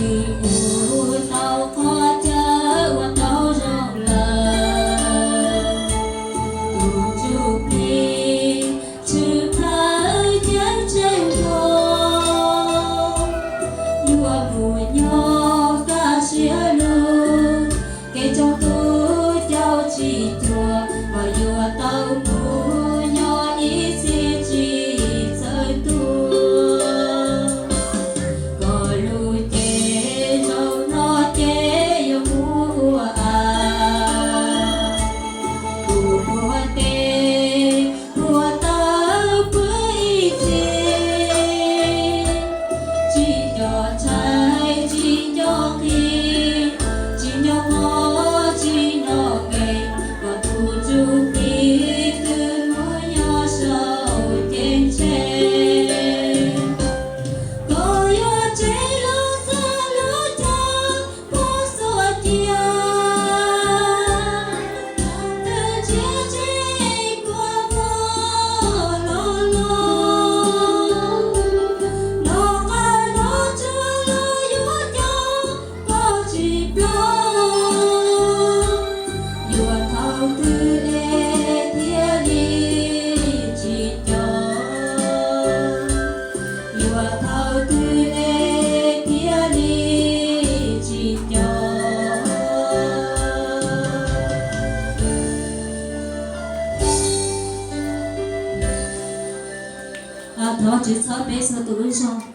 Ua tau qhov chaw ua tau zoo lawm, tus ntsuj plig tshwm plawg ceeb tsheej nkaus, yuav mus nyob kaj siab lug, kev tsaus ntuj caum tsis cuag, kom yuav tau mus nyob ib txhis tsis txawj tuag. Koj lub cev zoo no ces yuav mus ua a, tus puag teb puag taw pw ib txhis, tsis nco ntshai tsis nco nqhis, tsis nco mob tsis nco nkeeg, kom tus ntsuj plig twb mus nyob saum ceeb tsheej. Koj yuav tseg lub txaj lub cag pog xuas cia, twb ntsia tseg kua muag los los, los nqa los tsuag los yuav coj koj tsis ploj. Yuav thaum twg es thiaj li tsis nco, yuav thaum twg es thiaj li tsis nco. Thov Tswv txhawb peb txhua tus lub zog.